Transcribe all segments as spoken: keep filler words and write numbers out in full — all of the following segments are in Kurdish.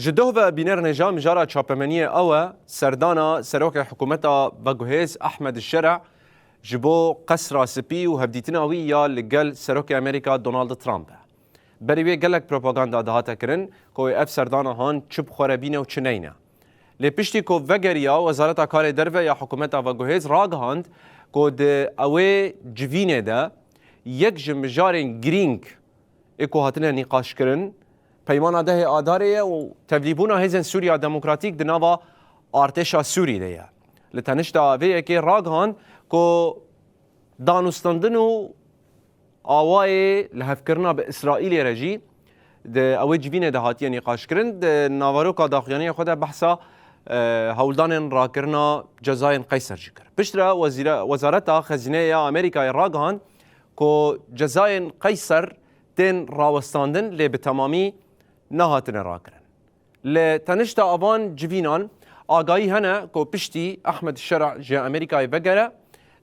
Ji doh ve bînerên hêja mijara çapemeniyê ew e, serdana serokê hikûmeta veguhêz Ehmed Şer'a ji bo Qesra Spî û hevdîtina wî ya li gel serokê Amerîka Donald Trump e. Berî wê gelek propaganda dihate kirin ku wê ev serdana han çi bi xwe re bîne û çi neyne. Lê piştî ku vegeriya Wezareta Karê Derve ya hikûmeta veguhêz ragihand ku di ewê civînê de yek ji mijarên girîng ê ku hatine nîqaşkirin, peymana dehê Adarê ye û tevlîbûna hêzên Sûriya Demokratîk di nava artêşa Sûrî de ye. Li tenişta vê yekê ragihand ku danûstandin û awayê lihevkirina bi Îsraîlê re jî di ewê civînê de hatiye nîqaşkirin. Di naveroka daxuyaniya xwe de behsa, e, hewldanên rakirina cezayên Qeyser jî kir. Piştre wezîre-, Wezareta Xezîneyê ya Amerîkayê ragihand ku cezayên Qeyser tên rawestandin, lê bi temamî nehatine rakirin. Li tenişta avan civînan agahî hene ku piştî Ehmed Şer'a ji Amerîkayê vegere,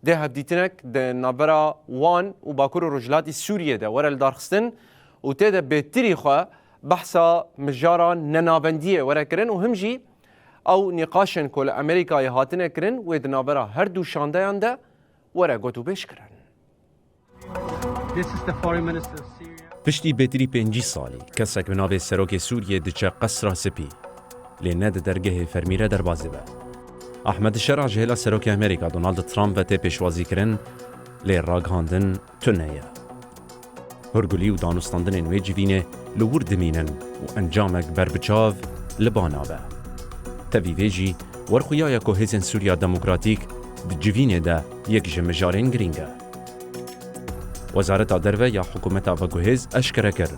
dê hevdîtinek di navbera wan û Bakur û Rojhilatî Sûriyê de were lidarxistin û tê de bêtirî xwe behsa mijara nenavendiyê were kirin û him jî ew nîqaşên ku li Amerîkayê hatine kirin wê di navbera her du şandeyan de were gotûbêj kirin. This is the foreign minister of Syria. Piştî bêtirî pêncî salî, kesek bi navê Serokê Sûriyê diçe Qesra Spî, lê ne di dergehê fermî re derbas dibe. Ahmed Şer'a ji hêla Serokê Amerîka Donald Trump ve tê pêşwazîkirin, lê ragihandin tune ye. Hurgulî û danûstandinên wê civînê li wir dimînin û encamek berbiçav li ba nabe. Tevî vê jî, werxuya ye ku hêzên Sûriya Demokratîk di civînê de yek ji mijarên girîng e. Wezareta Derve ya hikûmeta veguhêz eşkere kir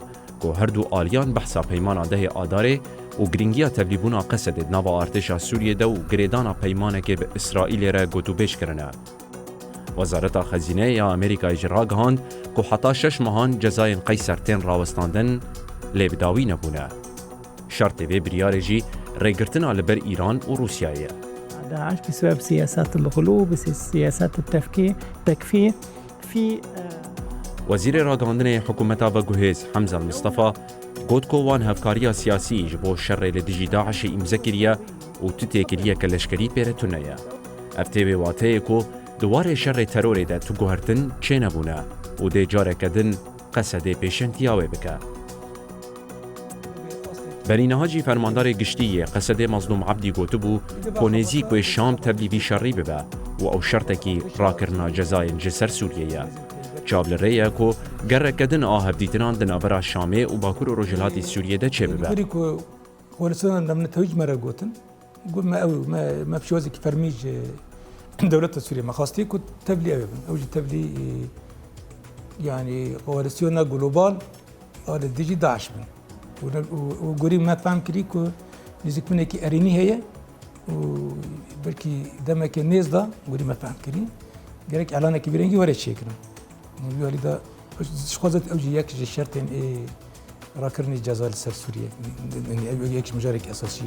ku her du aliyan behsa peymana dehê Adarê û girîngiya tevlîbûna Qesedê di nava artêşa Sûriyê de û girêdana peymanekê bi Îsraîlê re gotûbêj kirine. Wezareta Xezîneyê ya Amerîkayê jî ragihand ku heta şeş mehan cezayên Qeyser tên rawestandin, lê bi dawî nebûne. Şertê vê biryarê jî rêgirtina li ber Îran û Rûsyayê ye. داعش بسبب سياسات الغلو، بس-، سياسات التفكي-، تكفير في، آه، Wezîrê Ragihandinê hikûmeta veguhêz Hemza Mistefa got ku wan hevkariya siyasî ji bo şerê li dijî DAIŞê îmze kiriye û tu têkiliyeke leşkerî pê re tune ye. Ev tê wê wateyê ku di warê şerê terorê de tu guhertin çênebûne û dê careke din Qesedê pêşentiya wê bike. Berî niha jî fermandarê giştî yê Qesedê Mazlûm Ebdî gotibû ku nêzîk wê Şam tevlî vî şerî bibe û ew şertekî rakirina cezayên ji ser Sûriyê ye. Çav li rê ye ku gereke din a hevdîtinan di navbera Şamê û Bakur û Rojhilatî Sûriyê de çêbibe. Gurî ku koalîsyona nemne tewî ji me re gotin, got me ew, me, me pişwazekî fermî ji dewleta Sûriyê me xwestiye ku tevlî ew ê bin. Ew jî tevlî, e, yanî koalîsyona global a li dijî DAIŞ bin. Û ne, û, û gorî me fehm kirî ku nêzîkbûnekî erênî heye û belkî demeke nêz de gorî me fehm kirî. Gerek elanekî vî rengî were çêkirin. Wî alî de, ji xwe zet ew jî yek ji şertên ê rakirinê ceza li ser Sûriye. Ev yek ji mijarek esasî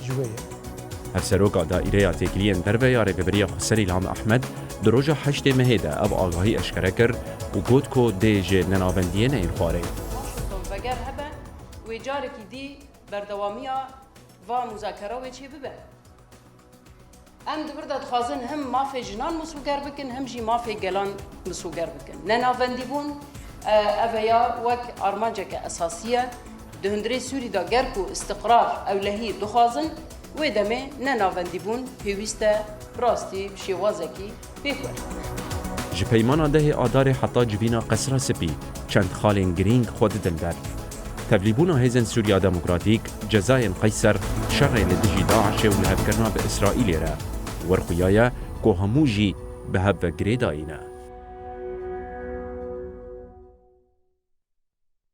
ji we ye. Hevseroka Daîreya Têkiliyên Derve ya Rêveberiya Xweser Îlham Ehmed di roja heştê mehê de ev agahî eşkere kir û got ku dê ji nenavendiyê neyên xwarê. Washington veger hebe, wê carekî dî berdewamiya va muzakera wê çêbibe. Em di vir de dixwazin him mafê jinan misûger bikin, him jî mafê gelan misûger bikin. Nenavendîbûn, e, ev ya wek armanceke esasî ye. Di hundirê Sûrî de ger ku îstiqrar, ewlehî dixwazin, wê demê nenavendîbûn pêwîst e bi rastî bi şêwazekî pêk were. Ji peymana dehê Adarê heta civîna Qesra Spî çend xalên girîng xwe didin ber. Tevlîbûna hêzên Sûriya Demokratîk, cezayên Qeyser, şerê li dijî DAIŞê û lihevkirina bi Îsraîlê re, werxuya ye ku hemû jî bi hev ve girêdayî ne.